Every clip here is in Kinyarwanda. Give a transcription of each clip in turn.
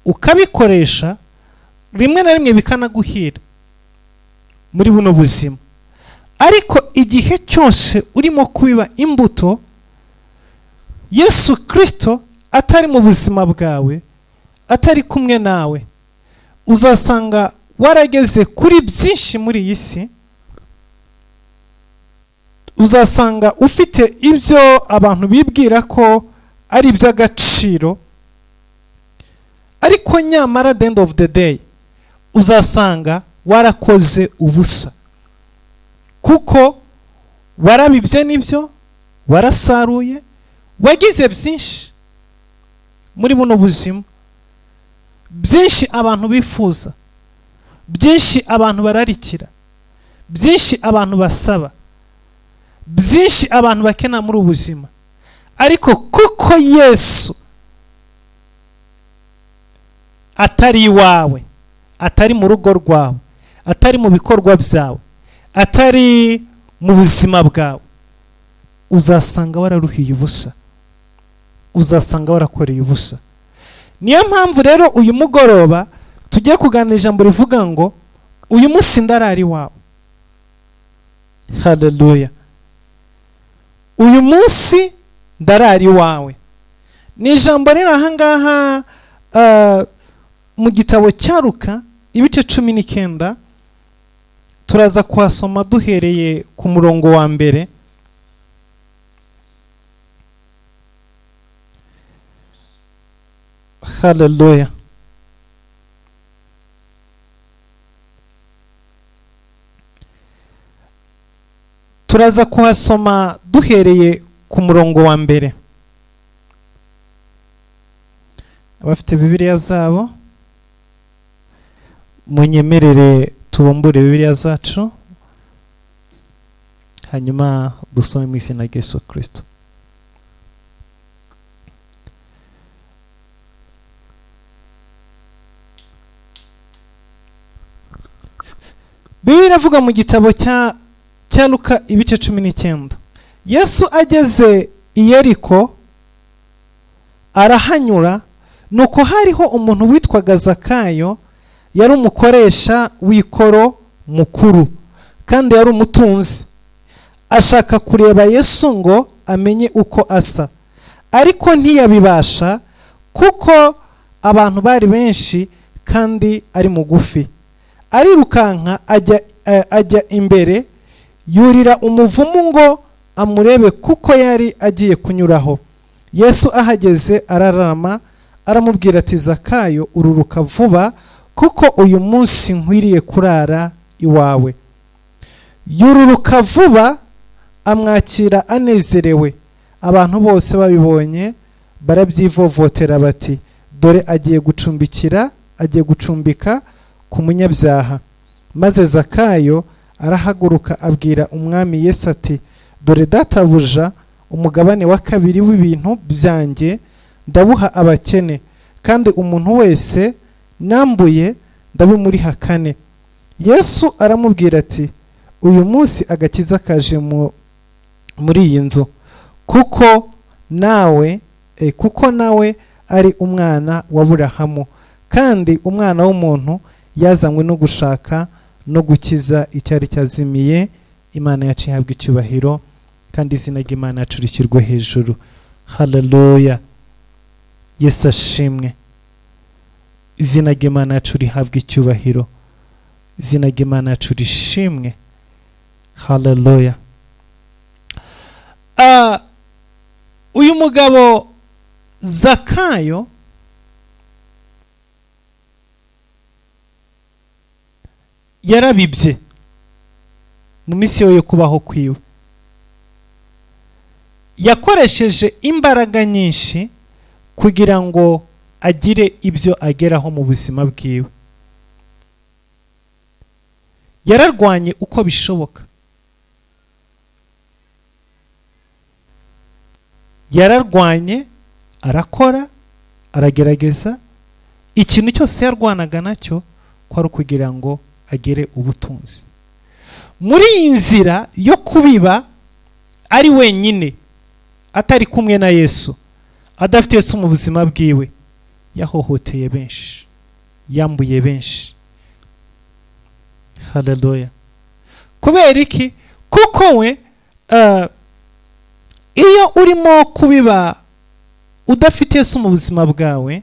Ukabikoresha, rimwe na rimwe bikanaguhira muri buno buzima. Ariko igihe cyose urimo kubiba imbuto, Yesu Kristo atari mu buzima bwawe, atari kumwe nawe, uzasanga warageze kuri byinshi muri iyi si, uzasanga ufite ibyo abantu bibwira ko ari iby'agaciro, ariko nyamara the end of the day uzasanga warakoze ubusa, kuko warabibye n'ibyo warasaruye, wagize byinshi muri buno buzima, byinshi abantu bifuza, byinshi abantu bararikira, byinshi abantu basaba, byinshi abantu bakena muri ubu buzima. Ariko kuko Yesu atari iwawe, atari mu rugo rwawe, atari mu bikorwa byawe, atari mu buzima bwawe, uzasanga wararuhiye ubusa, uzasanga warakoreye ubusa. Niyo mpamvu rero uyu mugoroba tugiye kuganira ijambo rivuga ngo uyu munsi ndarara iwawe. Haleluya. Uyu munsi ndarara iwawe ni ijambo riri ahangaha mu gitabo cya Luka ibice 19. Turaza kuhasoma duhereye ku murongo wa mbere. Haleluya. Turaza kuhasoma duhereye ku murongo wa mbere. Abafite Bibiliya zabo munyemerere tubumbure Bibiliya zacu, hanyuma dusome mu izina rya Yesu Kristo. Bibiliya iravuga mu gitabo cya Luka ibice 19. Yesu ageze i Yeriko arahanyura, nuko hariho umuntu witwaga Zakayo, yari umukoresha w'ikoro mukuru kandi yari umutunzi. Ashaka kureba Yesu ngo amenye uko asa, ariko ntiyabibasha kuko abantu bari benshi kandi ari mugufi. Arirukanka ajya imbere, yurira umuvumu ngo amurebe kuko yari agiye kunyuraho. Yesu ahageze ararama, aramubwira ati Zakayo, ururuka vuba kuko uyu munsi nkwiriye kurara iwawe. Yururuka vuba amwakira anezerewe. Abantu bose babibonye barabyivovotera bati dore agiye gucumbikira, agiye gucumbika ku munyabyaha. Maze Zakayo arahaguruka abwira umwami Yesu ati dore databuja, umugabane wa kabiri w'ibintu byanjye ndabuha abakene, kandi umuntu wese nambuye ndabimuriha kane. Yesu aramubwira ati uyu munsi agakiza kaje muri iyi nzu, kuko nawe ari umwana wa Aburahamu, kandi umwana w'umuntu yazanywe no gushaka no gukiza icyari cyazimiye. Imana yacu ihabwa icyubahiro kandi izina ry'Imana yacu rishyirwe hejuru. Haleluya. Yesu ashimwe. Izina ry'Imana yacu rihabwa icyubahiro, izina ry'Imana yacu rishimwe. Haleluya. Uyu mugabo Zakayo yarabibye mu minsi yo kubaho kwiwe, yakoresheje imbaraga nyinshi kugira ngo agire ibyo ageraho mu buzima bwiwe. Yararwanye uko bishoboka, yararwanye, arakora, aragerageza. Ikintu cyose yarwanaga nacyo kwari ukugira ngo agere ubutunzi. Muri iyi nzira yo kubiba ari wenyine, atari kumwe na Yesu, adafite Yesu mu buzima bwiwe, yahohoteye benshi. Yambuye benshi. Haleluya! Kubera iki? Kuko we iyo urimo kubiba udafite Yesu mu buzima bwawe,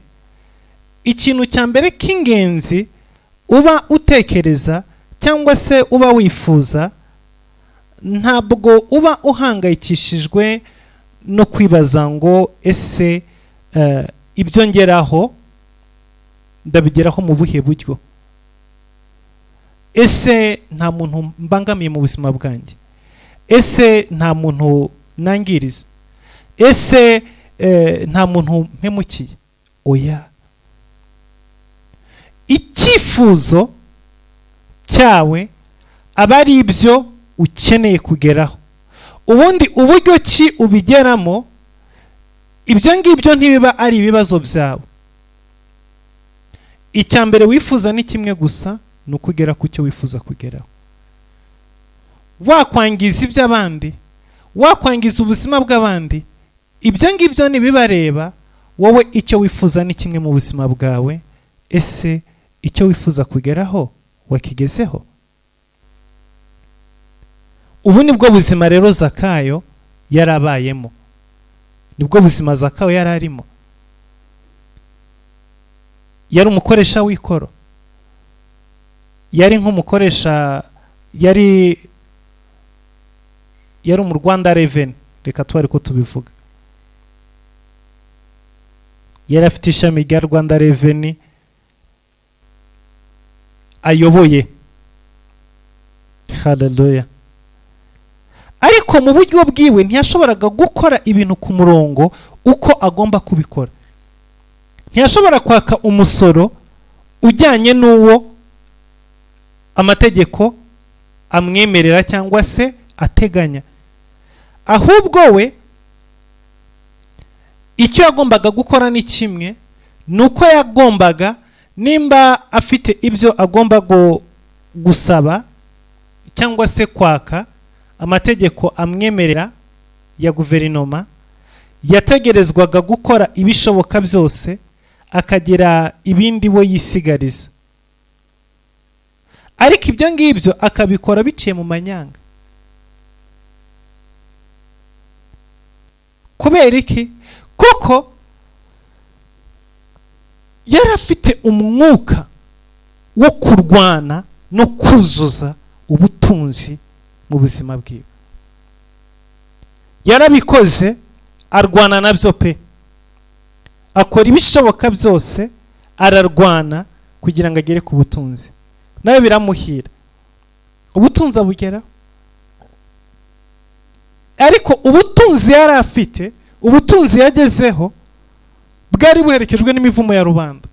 ikintu cya mbere k'ingenzi uba utekereza cyangwa se uba wifuza, ntabwo uba uhangayikishijwe no kwibaza ngo: "Ese ibyo ngeraho ndabigeraho mu buhe buryo? Ese nta muntu mbangamiye mu buzima bwanjye? Ese nta muntu nangiriza? Ese nta muntu mpemukiye?" Oya, icyifuzo cyawe aba ari ibyo ukeneye kugeraho. Ubundi uburyo ki ubigeramo, ibyo ngibyo ntibiba ari ibibazo byawe. Icya mbere wifuza ni kimwe gusa, ni ukugera ku cyo wifuza kugeraho. Wakwangiza iby'abandi, wakwangiza ubuzima bw'abandi, ibyo ngibyo ntibibareba. Wowe icyo wifuza ni kimwe mu buzima bwawe: ese icyo wifuza kugeraho wakigezeho? Ubu nibwo buzima rero Zakayo yarabayemo, nibwo buzima Zakayo yari arimo. Yari umukoresha w'ikoro, yari nk'umukoresha, yari mu Rwanda Revenue, reka tuba ariko tubivuga. Yari afite ishami rya Rwanda Revenue ayoboye. Haleluya! Ariko mu buryo bwiwe ntiyashoboraga gukora ibintu ku murongo uko agomba kubikora. Ntiyashobora kwaka umusoro ujyanye n'uwo amategeko amwemerera cyangwa se ateganya. Ahubwo we icyo yagombaga gukora ni kimwe, ni uko yagombaga, nimba afite ibyo agomba gusaba cyangwa se kwaka amategeko amwemerera ya guverinoma, yategerezwaga gukora ibishoboka byose akagira ibindi we yisigariza, ariko ibyo ngibyo akabikora biciye mu manyanga. Kubera iki? Kuko yari afite umwuka wo kurwana no kuzuza ubutunzi mu buzima bwiwe. Yarabikoze, arwana nabyo pe, akora ibishoboka byose, ararwana kugira ngo agere ku butunzi, nawe biramuhira, ubutunzi abugeraho. Ariko ubutunzi yari afite, ubutunzi yagezeho, bwari buherekejwe n'imivumo ya rubanda.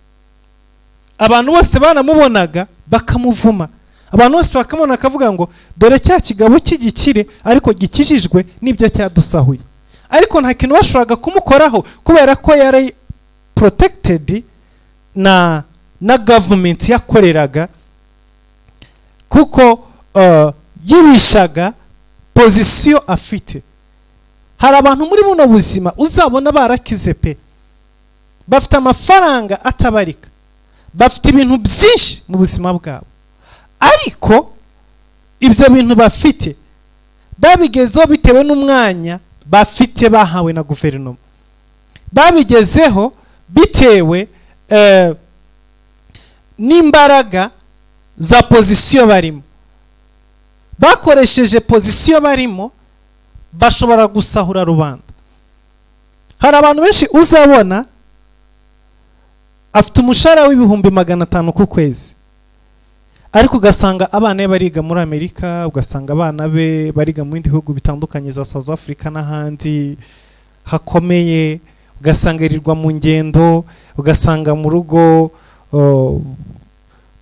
Abantu bose banamubonaga bakamuvuma, abantu bose bakamubona bakavuga ngo: "Dore cya kigabo cy'igikire, ariko gikijijwe n'ibyo cyadusahuye." Ariko nta kintu bashoboraga kumukoraho kubera ko yari protected na government yakoreraga, kuko yihishaga position afite. Hari abantu muri buno buzima uzabona barakize pe, bafite amafaranga atabarika, bafite ibintu byinshi mu buzima bwabo, ariko ibyo bintu bafite babigezeho bitewe n'umwanya bafite bahawe na guverinoma, babigezeho bitewe n'imbaraga za position barimo. Bakoresheje position barimo, bashobora gusahura rubanda. Hari abantu benshi uzabona afite umushahara w'500,000 ku kwezi, ariko ugasanga abana be bariga muri Amerika, ugasanga abana be bariga mu bindi bihugu bitandukanye, za South Africa n'ahandi hakomeye, ugasanga yirirwa mu ngendo, ugasanga mu rugo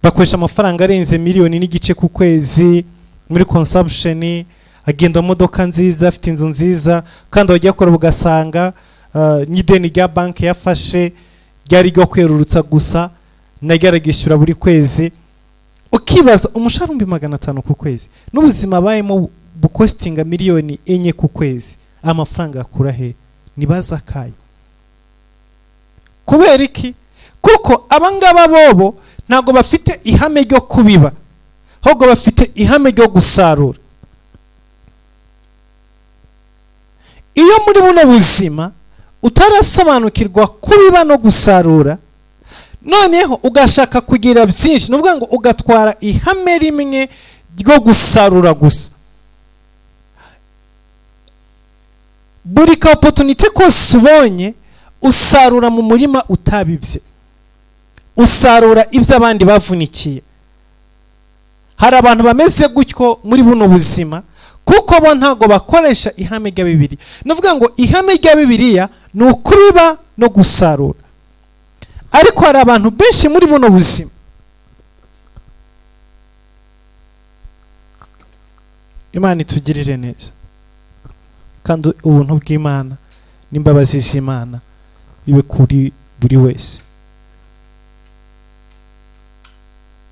bakoresha amafaranga arenze 1.5 miliyoni ku kwezi muri consumption, agenda mu modoka nziza, afite inzu nziza, kandi wajya kure ugasanga n'ideni rya banki yafashe ryari ryo kwerurutsa gusa, naryo aragishyura buri kwezi. Ukibaza, umushahara 500,000 ku kwezi n'ubuzima abayemo bucostinga 4 miliyoni ku kwezi, amafaranga akura he? Nibaza akayo. Kubera iki? Kuko abangaba bobo ntabwo bafite ihame ryo kubiba, ahubwo bafite ihame ryo gusarura. Iyo muri buno buzima utarasobanukirwa kubiba no gusarura, noneho ugashaka kugira byinshi, ni ukuvuga ngo ugatwara ihame rimwe ryo gusarura gusa, buri ka opportunité kose ubonye usarura mu murima utabibye, usarura ibyo abandi bavunikiye. Hari abantu bameze gutyo muri buno buzima, kuko bo ntabwo bakoresha ihame rya Bibiliya. Ni ukuvuga ngo ihame rya Bibiliya ni ukubiba no gusarura. Ariko hari abantu benshi muri buno buzima Imana itugirire neza, kandi ubuntu bw'Imana n'imbabazi z'Imana ibe kuri buri wese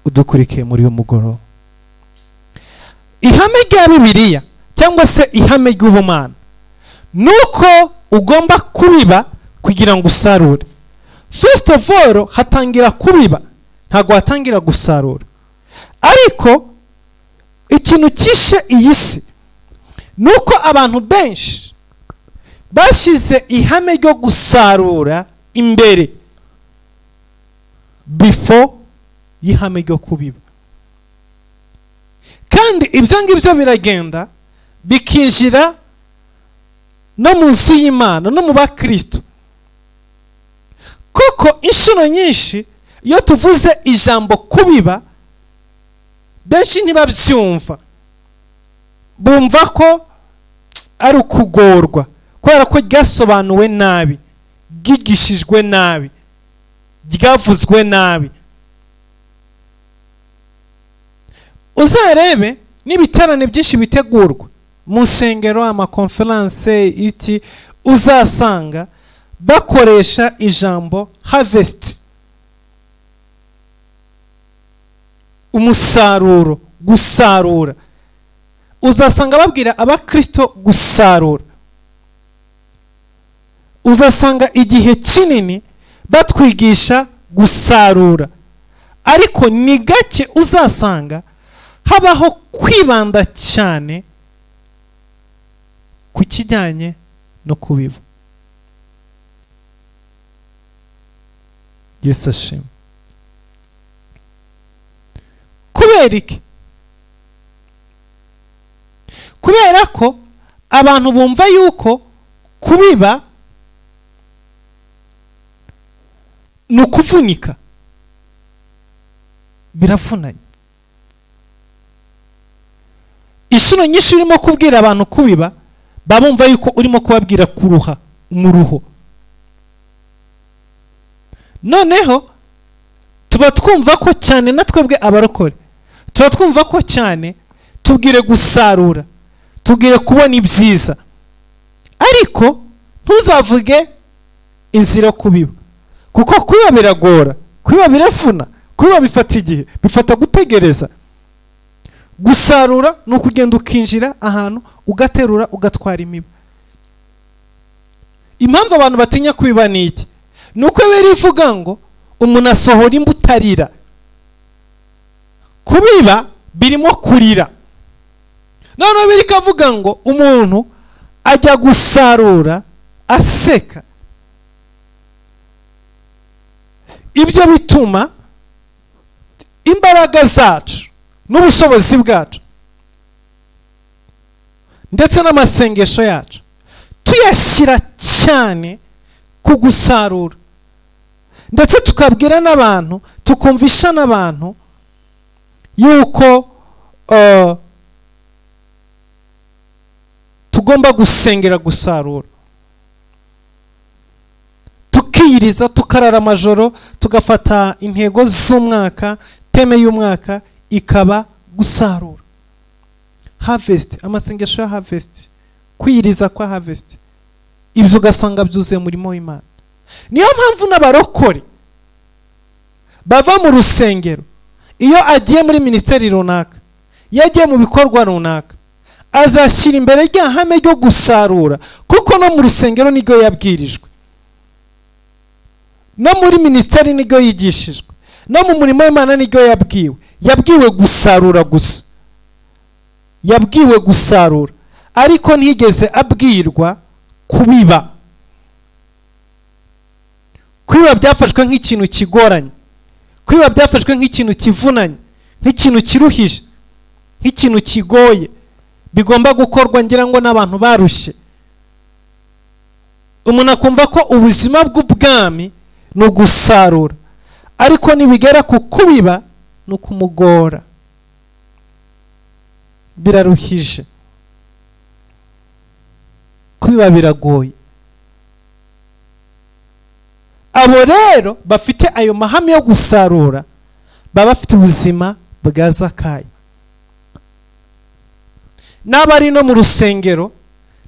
udukurikiye muri uyu mugoroba. Ihame rya Bibiliya cyangwa se ihame ry'ubumana nuko ugomba kubiba kugira ngo usarure. First of all, hatangira kubiba, ntabwo hatangira gusarura. Ariko ikintu kishe iyi si nuko abantu benshi bashyize ihame ryo gusarura imbere before y'ihame ryo kubiba. Kandi ibyo ngibyo biragenda bikinjira no mu nzu y'Imana no mu bakristo. Kuko inshuro nyinshi iyo tuvuze ijambo kubiba, benshi ntibabyumva, bumva ko ari ukugorwa kubera ko ryasobanuwe nabi, ryigishijwe nabi, ryavuzwe nabi. Uzarebe n'ibiterane byinshi bitegurwa mu nsengero, amakonferanse, iki, uzasanga bakoresha ijambo harvest, umusaruro, gusarura. Uzasanga babwira abakristo gusarura. Uzasanga igihe kinini batwigisha gusarura, ariko ni gake uzasanga habaho kwibanda cyane ku kijyanye no kubiba. Yesu ashimwe. Kubera iki? Kubera ko abantu bumva yuko kubiba ni ukuvunika, biravunanye. Inshuro nyinshi urimo kubwira abantu kubiba, babumva yuko urimo kubabwira kuruha, umuruho. Noneho tuba twumva ko cyane na twebwe abarokore tuba twumva ko cyane tubwire gusarura, tubwire kubona ibyiza, ariko ntuzavuge inzira kubiba, kuko kubiba biragora, kubiba biravuna, kubiba bifata igihe, bifata gutegereza. Gusarura ni ukugenda ukinjira ahantu ugaterura ugatwara imiba. Impamvu abantu batinya kubiba ni iki? Ni uko biri ivuga ngo umuntu asohora imbuto arira. Kubiba birimo kurira. Noneho biri kavuga ngo umuntu ajya gusarura aseka. Ibyo bituma imbaraga zacu n'ubushobozi bwacu ndetse n'amasengesho yacu tuyashyira cyane ku gusarura, ndetse tukabwira n'abantu, tukumvisha n'abantu yuko tugomba gusengera gusarura, tukiyiriza, tukarara amajoro, tugafata intego z'umwaka, teme y'umwaka ikaba gusarura. Harvest, amasengesho ya harvest, kwiyiriza kwa harvest, ibyo ugasanga byuzuye murimo w'Imana. Niyo mpamvu n'abarokore bava mu rusengero, iyo agiye muri ministeri runaka, iyo agiye mu bikorwa runaka, azashyira imbere rya hame ryo gusarura, kuko no mu rusengero niryo yabwirijwe. No muri minisiteri nibwo yigishijwe, no mu murimo w'Imana nibwo yabwiwe. Yabwiwe gusarura gusa, yabwiwe gusarura, ariko ntiyigeze abwirwa kubiba. Kwiba byafashwe nk'ikintu kigoranye, kwiba byafashwe nk'ikintu kivunanye, nk'ikintu kiruhije, nk'ikintu kigoye, bigomba gukorwa ngira ngo n'abantu barushye. Umuntu akumva ko ubuzima bw'ubwami ni ugusarura, ariko nibigera ku kubiba ni ukumugora, biraruhije. Kubiba biragoye. Abo rero bafite ayo mahame yo gusarura baba bafite ubuzima bwa Zakayo. N'aba ari no mu rusengero,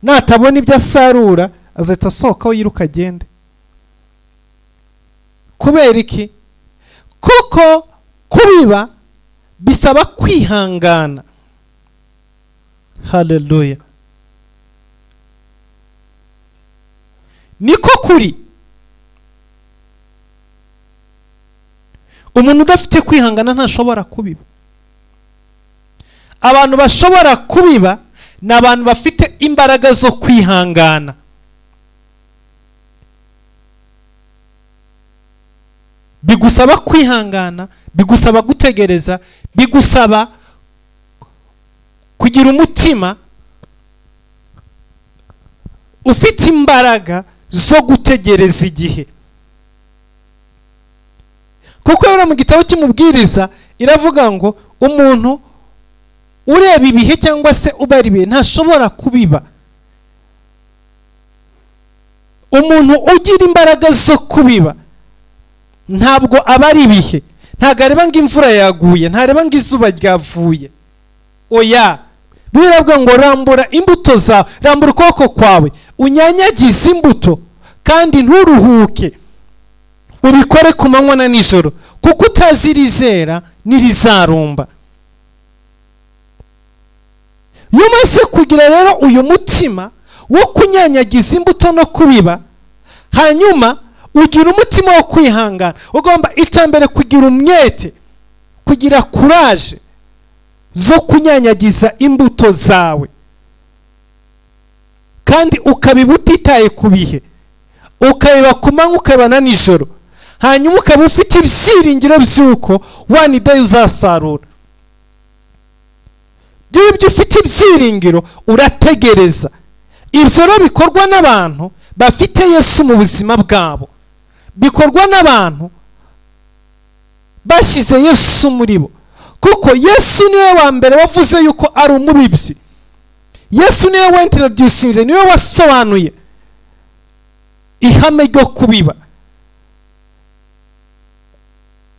natabona ibyo asarura azahita asohokaho yiruka agende. Kubera iki? Kuko kubiba bisaba kwihangana. Haleluya. Niko kuri. Umuntu udafite kwihangana ntashobora kubiba. Abantu bashobora kubiba ni abantu bafite imbaraga zo kwihangana. Bigusaba kwihangana, bigusaba gutegereza, bigusaba kugira umutima ufite imbaraga zo gutegereza igihe. Kuko rero mu gitabo cy'Umubwiriza iravuga ngo umuntu ureba ibihe cyangwa se ubara ibihe ntashobora kubiba. Umuntu ugira imbaraga zo kubiba ntabwo aba ari ibihe, ntabwo areba ngo imvura yaguye, ntareba ngo izuba ryavuye. Oya, biravuga ngo rambura imbuto zawe, rambura ukuboko kwawe, unyanyagize imbuto kandi nturuhuke, ubikore ku manywa na nijoro, kuko utazi irizera n'irizarumba. Iyo umaze kugira rero uyu mutima wo kunyanyagiza imbuto no kubiba, hanyuma ugira umutima wo kwihangana. Ugomba icya mbere kugira umwete, kugira courage zo kunyanyagiza imbuto zawe, kandi ukabiba utitaye ku bihe, ukabiba ku manywa ukabiba na nijoro, hanyuma ukaba ufite ibyiringiro by'uko one day uzasarura. Iyo ufite ibyiringiro urategereza. Ibyo rero bikorwa n'abantu bafite Yesu mu buzima bwabo, bikorwa n'abantu bashyize Yesu muri bo, kuko Yesu niwe wa mbere wavuze yuko ari umubibyi. Yesu niwe wintroducinze, niwe wasobanuye ihame ryo kubiba,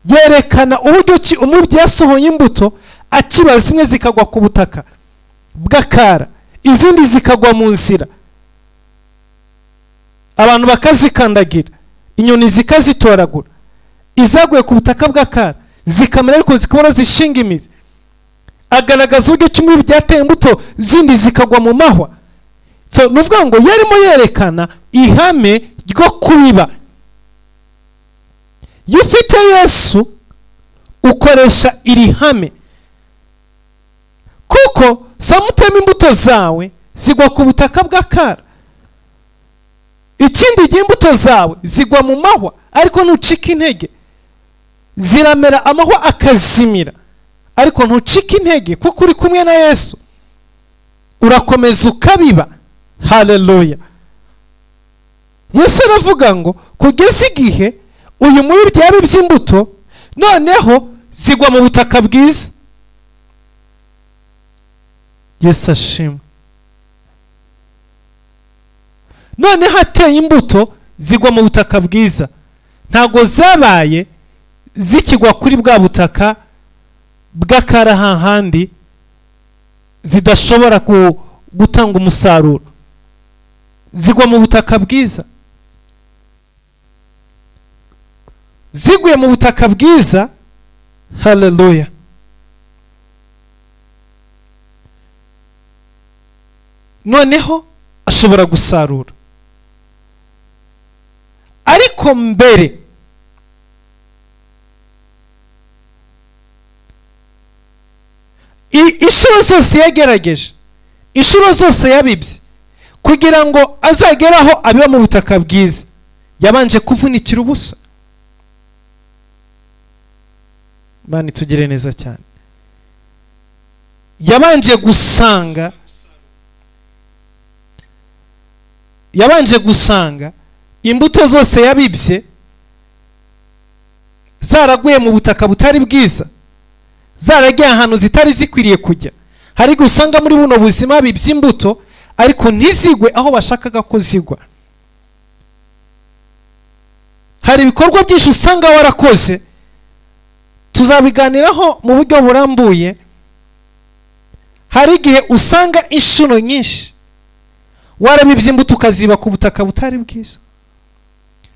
yerekana uburyo ki umubibyi yasohoye imbuto akiba, zimwe zikagwa ku butaka bw'akara, izindi zikagwa mu nzira, abantu bakazikandagira, inyoni zikazitoragura. Izaguye ku butaka bw'akara zikamera ariko zikabona zishinga imizi. Agaragaza uburyo kimwe byateye imbuto zindi zikagwa mu mahwa. So nuvuga ngo yarimo yerekana ihame ryo kubiba. Iyo ufite Yesu ukoresha iri hame, kuko samutema imbuto zawe zigwa ku butaka bw'akara, ikindi gihe imbuto zawe zigwa mu mahwa, ariko ntucika intege, ziramera amahwa akazimira, ariko ntucika intege kuko uri kumwe na Yesu, urakomeza ukabiba. Haleluya. Yesu aravuga ngo kugeza igihe uyu mubibyi yabibye imbuto, noneho zigwa mu butaka bwiza. Yesu ashimwe. Noneho ateye imbuto zigwa mu butaka bwiza, ntago zabaye zikigwa kuri bwa butaka bw'akara hahandi zidashobora gutanga umusaruro, zigwa mu butaka bwiza. Ziguye mu butaka bwiza, haleluya, noneho ashobora gusarura. Ariko mbere Inshuro zose yagerageje, inshuro zose yabibye kugira ngo azagere aho abiba mu butaka bwiza, yabanje kuvunikira ubusa. Imana itugire neza cyane. Yabanje gusanga imbuto zose yabibye zaraguye mu butaka butari bwiza, zaragiye ahantu zitari zikwiriye kujya. Hari gusanga muri buno buzima bibye imbuto ariko ntizigwe aho bashakaga ko zigwa. Hari ibikorwa byinshi usanga warakoze, tuzabiganiraho mu buryo burambuye. Hari igihe usanga inshuro nyinshi warabibye imbuto ukaziba ku butaka butari bwiza,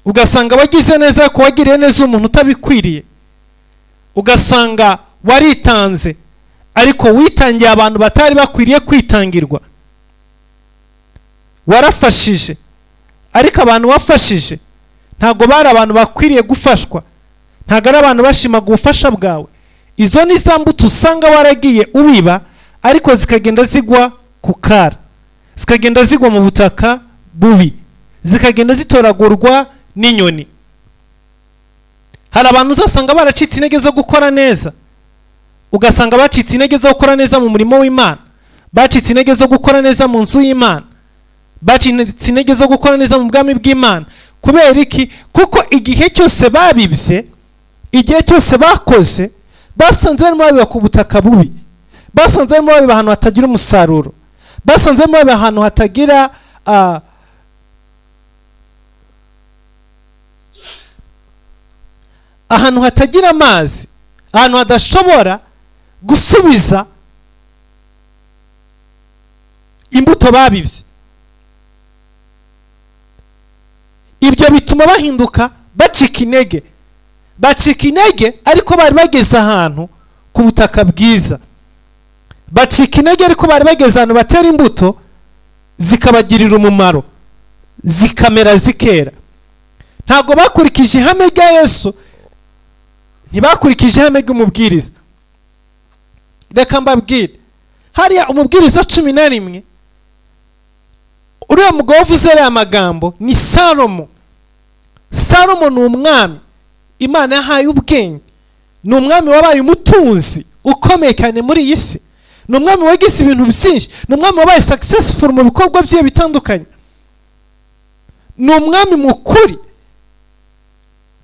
ugasanga wagize neza ko wagiriye neza umuntu utabikwiriye, ugasanga waritanze ariko witangiye abantu batari bakwiriye kwitangirwa, warafashije ariko abantu wafashije ntabwo bari abantu bakwiriye gufashwa, ntabwo ari abantu bashimaga ubufasha bwawe. Izo ni za mbuto usanga waragiye ubiba ariko zikagenda zigwa ku kara, zikagenda zigwa mu butaka bubi, zikagenda zitoragurwa n'inyoni. Hari abantu uzasanga baracitse intege zo gukora neza, ugasanga bacitse intege zo gukora neza mu murimo w'Imana, bacitse intege zo gukora neza mu nzu y'Imana, bacitse intege zo gukora neza mu bwami bw'Imana. Kubera iki? Kuko igihe cyose babibye, igihe cyose bakoze, basanze barimo babiba ku butaka bubi, basanze barimo babiba ahantu hatagira umusaruro, basanze barimo babiba ahantu hatagira ahantu hatagira amazi, ahantu hadashobora gusubiza imbuto babibye. Ibyo bituma bahinduka bacika intege, bacika intege ariko bari bageze ahantu ku butaka bwiza, bacika intege ariko bari bageze ahantu batera imbuto zikabagirira umumaro, zikamera zikera. Ntabwo bakurikije ihame rya Yesu, ntibakurikije ihame ry'umubwiriza. Reka mbabwire, hariya umubwiriza 11, uriya mugabo uvuze ariya magambo ni Salomo. Salomo ni umwami Imana yahaye ubwenge, ni umwami wabaye umutunzi ukomeye cyane muri iyi si, ni umwami wagize ibintu byinshi, ni umwami wabaye successful mu bikorwa bye bitandukanye, ni umwami mukuri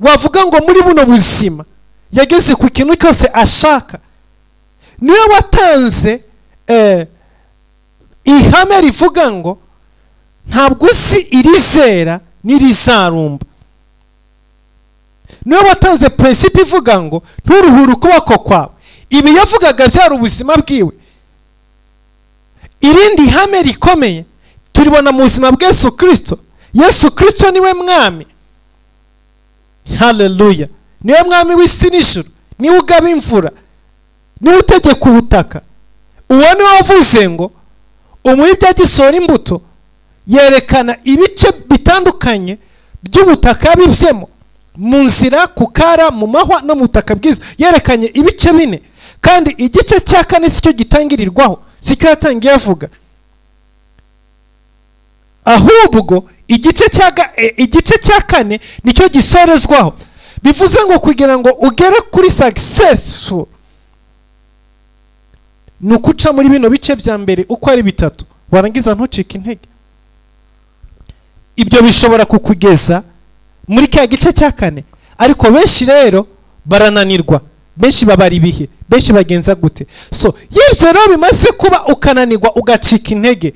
wavuga ngo muri buno buzima yageze ku kintu cyose ashaka. Niwe watanze ihame rivuga ngo ntabwo uzi irizera n'irizarumba. Niwe watanze principe ivuga ngo nturuhure ukuboko kwawe. Ibi yavugaga byari ubuzima bwiwe. Irindi hame rikomeye turibona mu buzima bwa Yesu Kristo. Yesu Kristo niwe mwami. Haleluya. Niwe mwami w'isi n'ijuru, niwe ugaba imvura, niwe utegeka ubutaka. Uwo niwe wavuze ngo umuhibyi agisohora imbuto, yerekana ibice bitandukanye by'ubutaka yabibyemo, mu nzira, ku kara, mu mahwa no mu butaka bwiza. Yerekanye ibice bine, kandi igice cya kane sicyo gitangirirwaho, sicyo yatangiye avuga, ahubwo igice cya kane nicyo gisorezwaho. Bivuze ngo kugira ngo ugere kuri successful ni ukuca muri bino bice bya mbere uko ari bitatu, warangiza ntucike intege. Ibyo bishobora kukugeza muri cya gice cya kane. Ariko benshi rero barananirwa, benshi babara ibihe, benshi bagenza gute. So y'ibyo rero bimaze kuba ukananirwa ugacika intege,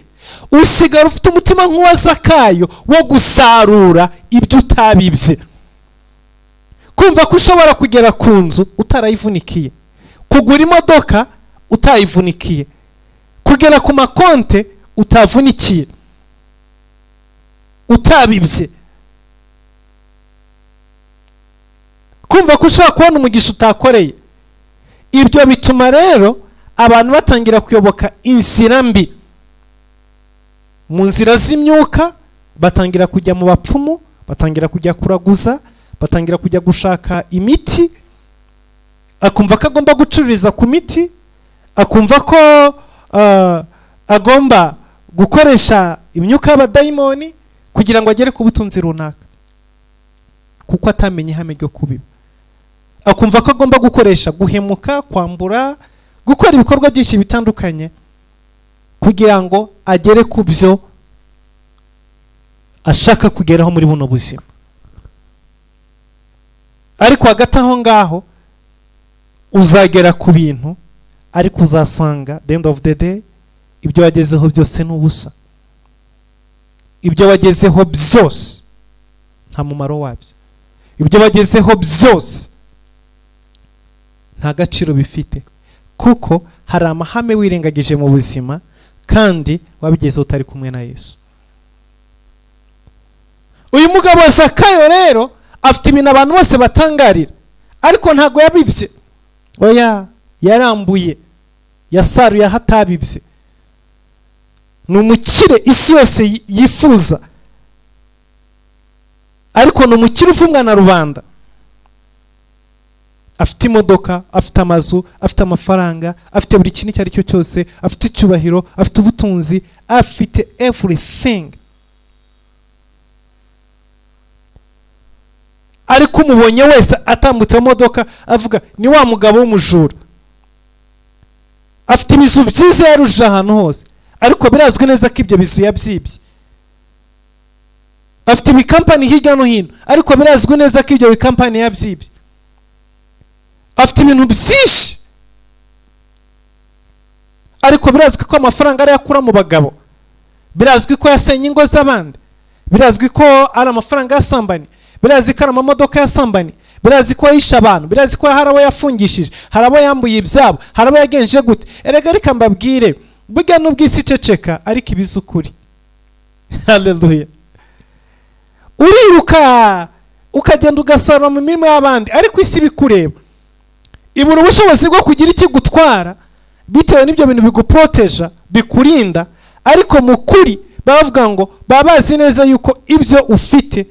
usigara ufite umutima nk'uwa Zakayo wo gusarura ibyo utabibye. Kumva ko ushobora kugera ku nzu utarayivunikiye, kugura imodoka utayivunikiye, kugera ku makonte utavunikiye, utabibye, kumva ko ushobora kubona umugisha utakoreye. Ibyo bituma rero abantu batangira kuyoboka inzira mbi, mu nzira z'imyuka, batangira kujya mu bapfumu, batangira kujya kuraguza, batangira kujya gushaka imiti, akumva ko agomba gucururiza ku miti, Akumva ko agomba gukoresha imyuka y'abadayimoni kugira ngo agere ku butunzi runaka, kuko atamenye ihame ryo kubiba. Akumva ko agomba gukoresha guhemuka, kwambura, gukora ibikorwa byinshi bitandukanye kugira ngo agere ku byo ashaka kugeraho muri buno buzima. Ariko hagati aho ngaho uzagera ku bintu, ariko uzasanga the end of the day ibyo wagezeho byose ni ubusa. Ibyo wagezeho byose nta mumaro wabyo. Ibyo wagezeho byose nta gaciro bifite, kuko hari amahame wirengagije mu buzima kandi wabigezeho utari kumwe na Yesu. Uyu mugabo wa Zakayo rero afite ibintu abantu bose batangarira, ariko ntabwo yabibye. Oya, yarambuye, yasaruye aho atabibye. Ni umukire isi yose yifuza, ariko ni umukire uvumwa na rubanda. Afite imodoka, afite amazu, afite amafaranga, afite buri kintu icyo ari cyo cyose, afite icyubahiro, afite ubutunzi, afite everything. Ariko umubonye wese atambutse mu modoka avuga ni wa mugabo w'umujura. Afite ibizu byiza yarujije ahantu hose, ariko birazwi neza ko ibyo bizu yabyibye. Afite ibikampani hirya no hino, ariko birazwi neza ko ibyo bikampani yabyibye. Afite ibintu byinshi, ariko birazwi ko amafaranga ariyo akura mu bagabo. Birazwi ko yasenye ingo z'abandi. Birazwi ko ari amafaranga yasambanye. Birazwi ko ari amamodoka yasambanye. Birazwi ko yishe abantu. Birazwi ko hari abo yafungishije, hari abo yambuye ibyabo, hari abo yagenje gute. Erega reka mbabwire, burya nubwo isi iceceka ariko ibizi ukuri. Haleluya. Uriruka ukagenda ugasarura mu mirimo y'abandi, ariko isi ibikureba ibura ubushobozi bwo kugira ikigutwara bitewe n'ibyo bintu biguproteja, bikurinda. Ariko mu kuri bavuga ngo baba bazi neza yuko ibyo ufite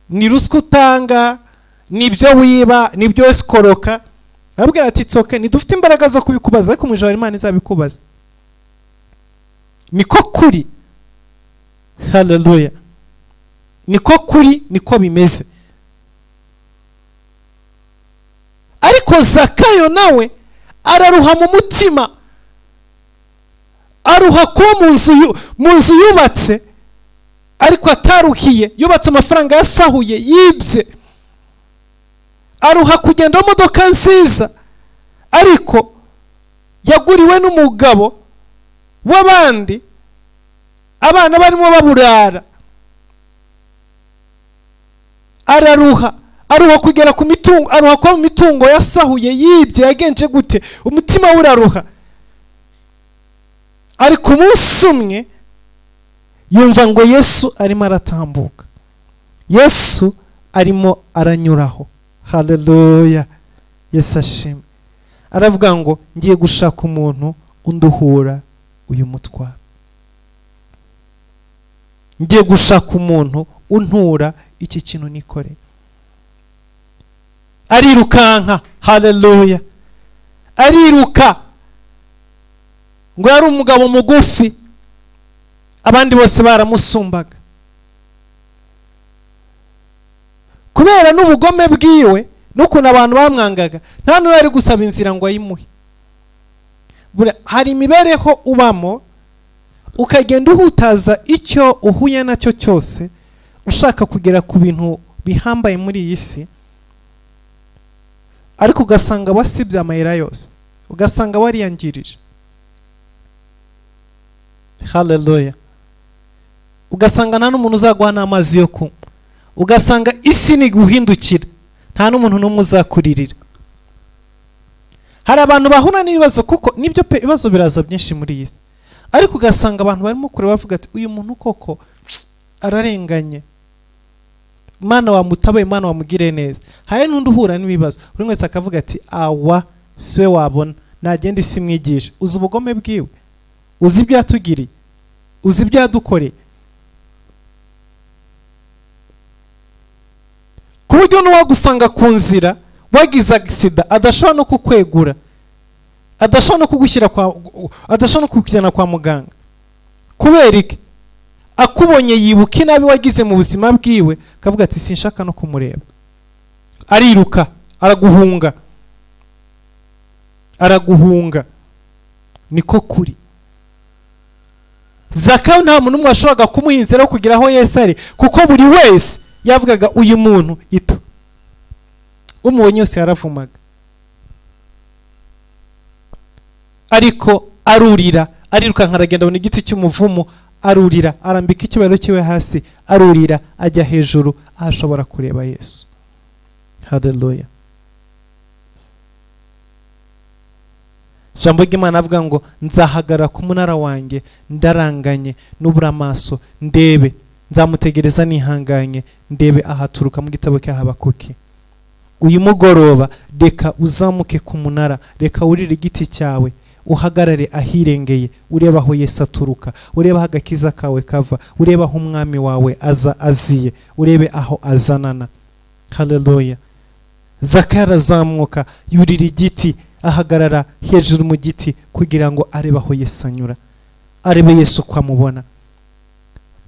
ni ruswa utanga, nibyo wiba, nibyo esikoroka. Ababwira ati tsoke ntidufite imbaraga zo kubikubaza, ariko mu ijoro Imana izabikubaza. Niko kuri. Haleluya. Niko kuri, niko bimeze. Ariko Zakayo nawe araruha mu mutima, aruha kuba mu nzu yubatse ariko ataruhiye, yubatse amafaranga yasahuye, yibye. Aruha kugenda mu modoka nziza ariko yaguriwe n'umugabo w'abandi, abana barimo baburara. Araruha, aruha kugera ku mitungo, aruha kuba mu mitungo yasahuye, yibye, yagenje gute, umutima we uraruha. Ariko umunsi umwe yumva ngo Yesu arimo aratambuka, Yesu arimo aranyuraho. Haleluya. Yesu ashimwe. Aravuga ngo ngiye gushaka umuntu unduhura uyu mutwaro, ngiye gushaka umuntu untura iki kintu nikore. Arirukanka. Haleluya. Ariruka. Ngo yari umugabo mugufi, abandi bose baramusumbaga. Kubera n'ubugome bwiwe n'ukuntu abantu bamwangaga, nta n'uwo yari gusaba inzira ngo ayimuhe. Hari imibereho ubamo ukagenda uhutaza icyo uhuye nacyo cyose, ushaka kugera ku bintu bihambaye muri iyi si, ariko ugasanga wasibye amayira yose, ugasanga wariyangirije. Haleluya. Ugasanga nta n'umuntu uzaguha n'amazi yo kunywa, ugasanga isi ni guhindukira, nta n'umuntu n'umwe uzakuririra. Hari abantu bahura n'ibibazo, kuko nibyo pe, ibibazo biraza byinshi muri iyi si, ariko ugasanga abantu barimo kureba bavuga ati uyu muntu koko ararenganye, Mana wamutabaye, Mana wamugire neza. Hari n'undi uhura n'ibibazo, buri wese akavuga ati awa siwe wabona, nagenda isi mwigisha. Uzi ubugome bwiwe, uzi ibyo yatugiriye, uzi ibyo yadukoreye, ku buryo n'uwagusanga ku nzira wagize agisida adashobora no kukwegura, Adashobora no kugushyira kwa, adashobora no kukujyana kwa muganga. Kubera iki? Akubonye yibuka inabi wagize mu buzima bwiwe, akavuga ati sinshaka no kumureba. Ariruka, araguhunga, araguhunga. Niko kuri. Zakayo nta muntu n'umwe washoboraga kumuha inzira yo kugira aho Yesu ari, kuko buri wese yavugaga uyu muntu ito. Umubonye wese yaravumaga. Ariko arurira, arirukanka, aragenda abona igiti cy'umuvumu, arurira, arambika icyubahiro cyiwe hasi, arurira, ajya hejuru aho ashobora kureba Yesu. Haleluya. Ijambo ry'Imana avuga ngo nzahagarara ku munara wanjye ndaranganye nubura amaso ndebe, nzamutegereza nihanganye ndebe ahaturuka, mu gitabo cya Habakuki. Uyu mugoroba reka uzamuke ku munara, reka wurire igiti cyawe, uhagarare ahirengeye, urebe aho Yesu aturuka, urebe aho agakiza kawe kava, urebe aho umwami wawe aza aziye, urebe aho azanana. Haleluya. Zakayo arazamuka, yurira igiti, ahagarara hejuru mu giti kugira ngo arebe aho Yesu anyura, arebe Yesu uko amubona.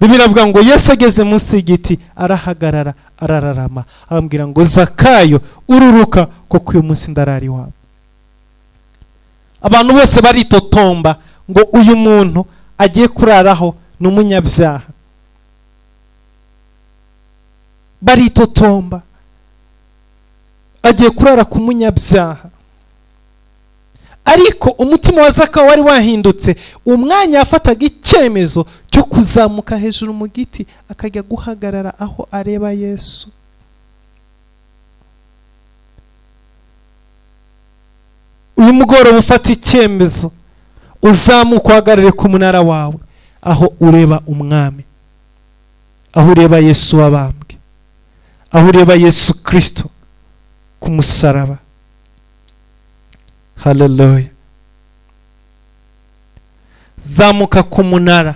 Bibiliya iravuga ngo Yesu ageze munsi y'igiti arahagarara, arararama, arambwira ngo Zakayo ururuka, kuko uyu munsi ndarara iwawe. Abantu bose baritotomba ngo uyu muntu agiye kuraraho ni umunyabyaha. Baritotomba, agiye kurara ku munyabyaha. Ariko umutima wa Zakayo wari wahindutse. Umwanya yafataga icyemezo cyo kuzamuka hejuru mu giti akajya guhagarara aho areba Yesu. Uyu mugoroba ufata icyemezo, uzamuka uhagarare ku munara wawe, aho ureba umwami, aho ureba Yesu wabambwe, aho ureba Yesu Kristo ku musaraba. Haleluya. Zamuka ku munara,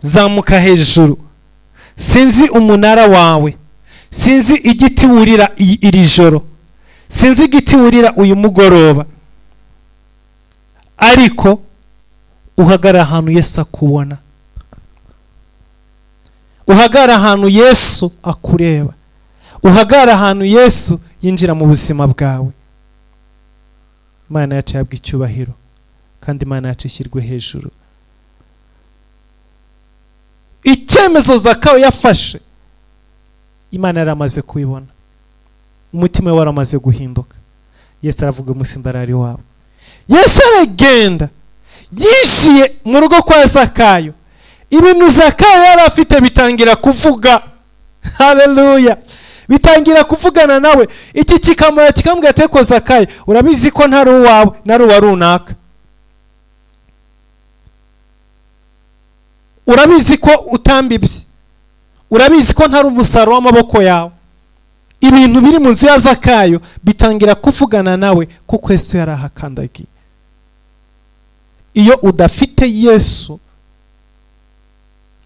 zamuka hejuru. Sinzi umunara wawe, sinzi igiti wurira iri joro, sinzi igiti wurira uyu mugoroba, ariko uhagarara ahantu Yesu akubona, uhagarara ahantu Yesu akureba, uhagarara ahantu Yesu yinjira mu buzima bwawe. Imana yacu ihabwe icyubahiro, kandi Imana yacu ishyirwe hejuru. Icyemezo Zakayo yafashe, Imana yari amaze kubibona, umutima we waramaze guhinduka. Yesu aravuga umunsi ndarara iwawe. Yesu aragenda, yishiye mu rugo kwa Zakayo. Ibintu Zakayo yari afite bitangira kuvuga. Haleluya. Bitangira kuvugana nawe. Iki kikamura kikamubwira ati ko Zakayo urabizi ko ntari uwawe, nari uwa runaka. Urabizi ko utambibye, urabizi ko ntari umusaruro w'amaboko yawe. Ibintu biri mu nzu ya Zakayo bitangira kuvugana nawe, kuko Yesu yari ahakandagiye. Iyo udafite Yesu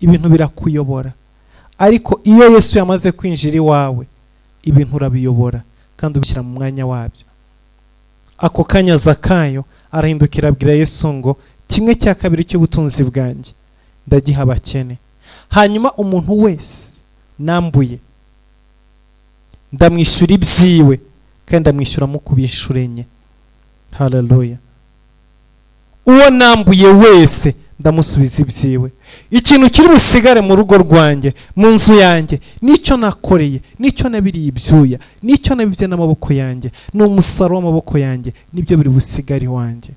ibintu birakuyobora, ariko iyo Yesu yamaze kwinjira iwawe ibintu urabiyobora kandi ubishyira mu mwanya wabyo. Ako kanya Zakayo arahindukira abwira Yesu ngo kimwe cya kabiri cy'ubutunzi bwanjye ndagiha abakene, hanyuma umuntu wese nambuye ndamwishyura ibyiwe, kandi ndamwishyura mu kubinshuro enye. Haleluya. Uwo nambuye wese ndamusubiza ibyiwe. Ikintu kiri busigare mu rugo rwanjye, mu nzu yanjye, nicyo nakoreye, nicyo nabiriye ibyuya, nicyo nabibye n'amaboko yanjye, ni umusaruro w'amaboko yanjye, nibyo biri busigare iwanjye.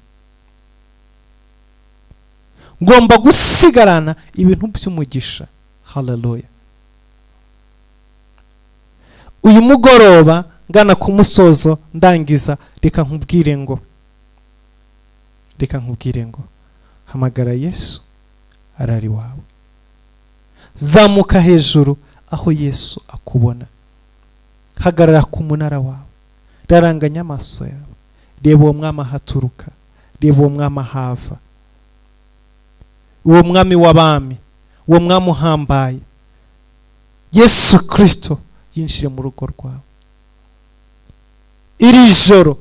Ngomba gusigarana ibintu by'umugisha. Haleluya. Uyu mugoroba ngana ku musozo ndangiza, reka nkubwire ngo hamagara Yesu arari wawe. Zamuka hejuru aho Yesu akubona, hagarara ku munara wawe, raranganya amaso yawe, reba uwo mwami ahaturuka, reba uwo mwami ahava, uwo mwami w'abami, uwo mwami uhambaye Yesu Kristo yinjire mu rugo rwawe. Iri joro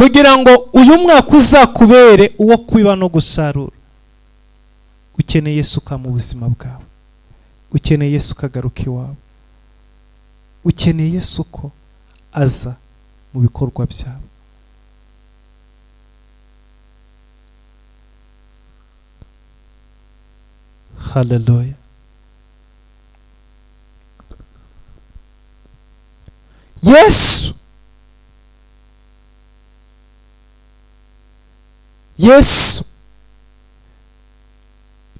Kugira ngo uyu mwaka uzakubere uwo kubiba no gusarura, ukeneye Yesu mu buzima bwawe, ukeneye Yesu ukagaruka iwawe, ukeneye Yesu ko aza mu bikorwa byawe. Haleluya. Yesu, Yesu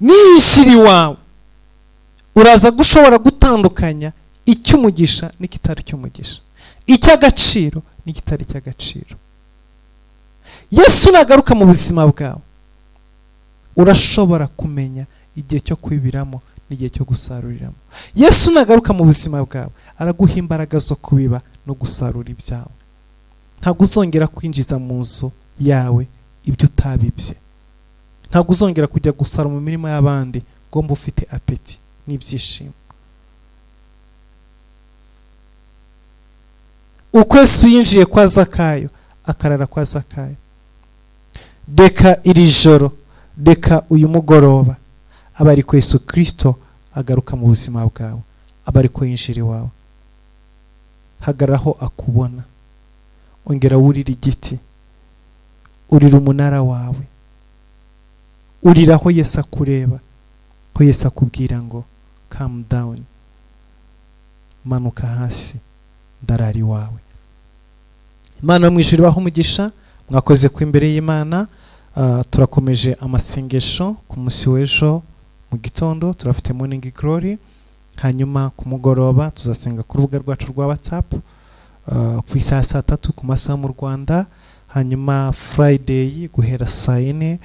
niyishyira iwawe, uraza gushobora gutandukanya icy'umugisha n'ikitari cy'umugisha, icy'agaciro n'ikitari cy'agaciro. Yesu nagaruka mu buzima bwawe, urashobora kumenya igihe cyo kwibiramo n'igihe cyo gusaruriramo. Yesu nagaruka mu buzima bwawe, araguha imbaraga zo kubiba no gusarura ibyawe. Ntabwo uzongera kwinjiza mu nzu yawe ibyo utabibye. Ntabwo uzongera kujya gusara mu mirima y'abandi ngomba ufite apeti n'ibyishimo. Uko Yesu yinjiye kwa Zakayo, akarara kwa Zakayo. Reka iri joro, reka uyu mugoroba, aba ariko Yesu Kristo agaruka mu buzima bwawe, aba ariko yinjira iwawe. Hagararaho akubona, ongera wurira igiti, urira umunara wawe, urira aho Yesu akureba, aho Yesu akubwira ngo calm down, manuka hasi, ndarara iwawe. Imana mu ijuru ibahe umugisha. Mwakoze ku imbere y'Imana. Turakomeje amasengesho ku munsi w'ejo mu gitondo, turafite morning glory, hanyuma ku mugoroba tuzasenga ku rubuga rwacu rwa WhatsApp ku isaha 3:00 ku masaha mu Rwanda, hanyuma Friday guhera 4:00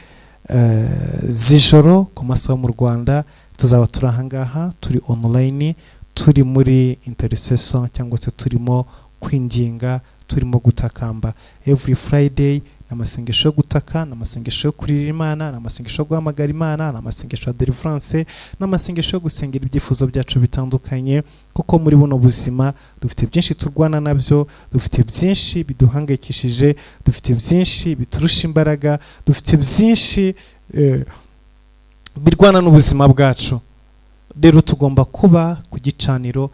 z'ijoro ku masaha mu Rwanda tuzaba turi ahangaha, turi online, turi muri intercession cyangwa se turimo kwinginga, turimo gutakamba. Every Friday n'amasengesho yo gutaka, n'amasengesho yo kurira Imana, n'amasengesho yo guhamagara Imana, n'amasengesho ya deliverance, n'amasengesho yo gusengera ibyifuzo byacu bitandukanye, kuko muri buno buzima dufite byinshi turwana nabyo, dufite byinshi biduhangayikishije, dufite byinshi biturusha imbaraga, dufite byinshi birwana n'ubuzima bwacu. Rero tugomba kuba ku gicaniro,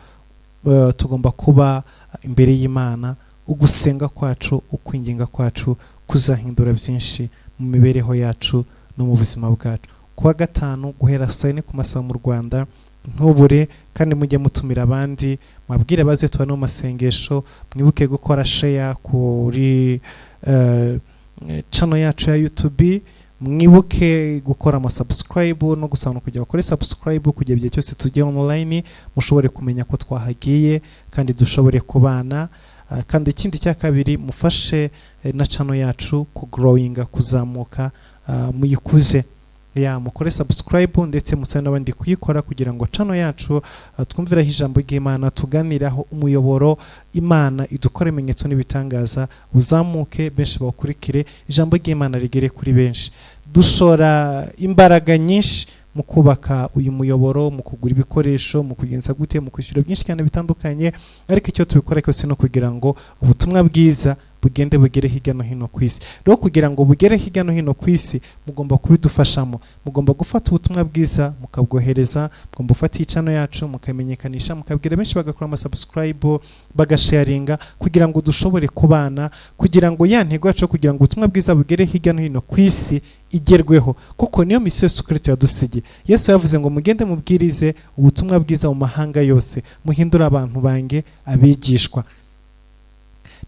tugomba kuba imbere y'Imana. Ugusenga kwacu, ukwinginga kwacu kuzahindura byinshi mu mibereho yacu no mu buzima bwacu. Kuwa gatanu guhera 4:00 ku masaha mu Rwanda, ntubure, kandi mujye mutumira abandi, mwabwire baze tubane mu masengesho. Mwibuke gukora share kuri channel yacu ya YouTube, mwibuke gukora ama subscribe no gusaba kujya bakore subscribe kugira igihe cyose tugiye online mushobore kumenya ko twahagiye kandi dushobore kubana. Kandi ikindi cya kabiri, mufashe na channel yacu ku growinga, kuzamuka, muyikuze ya mukore subscribe ndetse musabe n'abandi kuyikora kugira ngo channel yacu twumviraho ijambo ry'Imana, tuganiraho umuyoboro Imana idukora ibimenyetso n'ibitangaza, uzamuke benshi bawukurikire, ijambo ry'Imana rigere kuri benshi. Dushora imbaraga nyinshi mu kubaka uyu muyoboro, mu kugura ibikoresho, mu kugenza gute, mu kwishyura byinshi cyane bitandukanye, ariko icyo tubikora cyose no kugira ngo ubutumwa bwiza bugende bugere hirya no hino ku isi. Rero kugira ngo bugere hirya no hino ku isi, mugomba kubidufashamo, mugomba gufata ubutumwa bwiza mukabwohereza, mugomba gufata iyi channel yacu mukamenyekanisha, mukabwira benshi bagakora ama subscribe, bagasharinga, kugira ngo dushobore kubana, kugira ngo ya ntego yacu kugira ngo ubutumwa bwiza bugere hirya no hino ku isi igerweho, kuko niyo misiyo Yesu Kristo yadusigiye. Yesu yavuze ngo mugende mubwirize ubutumwa bwiza mu mahanga yose, muhindure abantu bange abigishwa.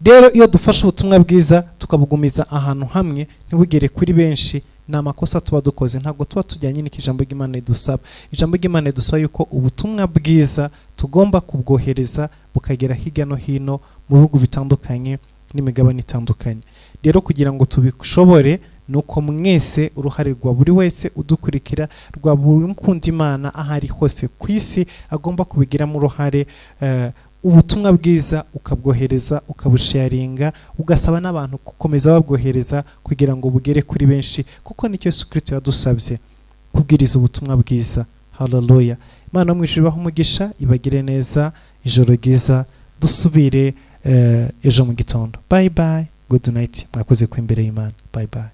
Rero iyo dufashe ubutumwa bwiza tukabugumiza ahantu hamwe ntibugere kuri benshi, ni amakosa tuba dukoze, ntabwo tuba tujyanye n'icyo ijambo ry'Imana ridusaba. Ijambo ry'Imana ridusaba yuko ubutumwa bwiza tugomba kubwohereza bukagera hirya no hino mu bihugu bitandukanye n'imigabane itandukanye. Rero kugira ngo tubishobore, nuko mwese uruhare rwa buri wese udukurikira, rwa buri mukunda Imana aho ari hose ku isi, agomba kubigiramo uruhare. Ubutumwa bwiza ukabwohereza, ukabusharinga, ugasaba n'abantu gukomeza babwohereza kugira ngo bugere kuri benshi, kuko nicyo Yesu Kristo yadusabye, kubwiriza ubutumwa bwiza. Haleluya. Imana mu ijuru ibahe umugisha, ibagire neza, ijoro ryiza, dusubire ejo mu gitondo. Bye bye. Good night, mwakoze ku imbere y'Imana. Bye bye.